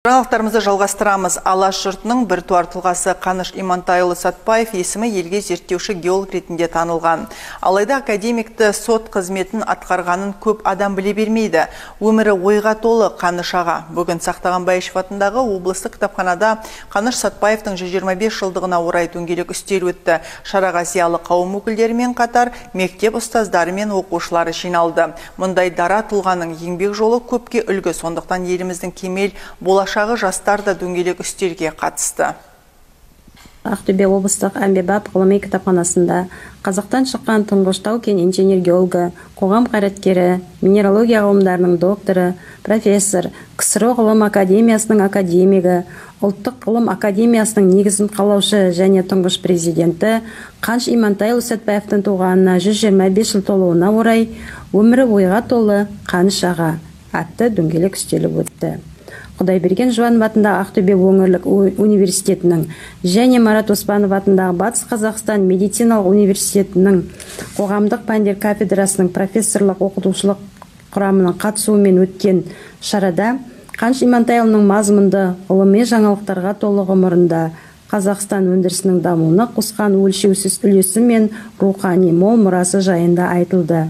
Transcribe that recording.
Жаңалықтарымызды жалғастырамыз. Алаш жұртының біртуар тұлғасы Қаныш Имантайұлы Сәтпаев есімі елге зерттеуші геолог ретінде танылған. Алайда академикті сот қызметін атқарғанын көп адам біле бермейді. Өмірі ойға толы Қаныш аға. Бүгін Сақтаған Бәйішев атындағы облыстық кітапханада Қаныш Сәтпаевтың 125 жылдығына орай дөңгелек үстел өтті. Шараға зиялы қауым өкілдерімен қатар мектеп ұстаздары мен оқушылары жиналды. Мұндай дара тұлғаның еңбек жолы көпке үлгі, сондықтан еліміздің кемел болашағы жастар да дөңгелек үстелге қатысты. Ақтөбе облыстық әмбебап ғылыми кітапханасында қазақтан шыққан тұңғыш тау-кен инженер-геологы, қоғам қайраткері, минералогия ғылымдарының докторы, профессор, КСРО ғылым академиясының академигі, ұлттық ғылым академиясының негізін қалаушы және тұңғыш президенті Қаныш Имантайұлы Сәтбаевтың туғанына 125 жыл толуына орай «Өмірі ойға толы Қаныш аға» атты дөңгелек үстелі өтті. Құдайберген Жұбанов атындағы Ақтөбе өңірлік университетінің және Марат Оспанов атындағы Батыс Қазақстан медициналық университетінің қоғамдық пәндер кафедрасының профессорлық оқытушылық құрамының қатысуымен өткен шарада Қаныш Имантайұлының мазмұнды ғылыми жаңалықтарға толы ғұмырында Қазақстан өндірісінің дамуына қосқан өлшеусіз үлесі мен рухани мол мұрасы жайында айтылды.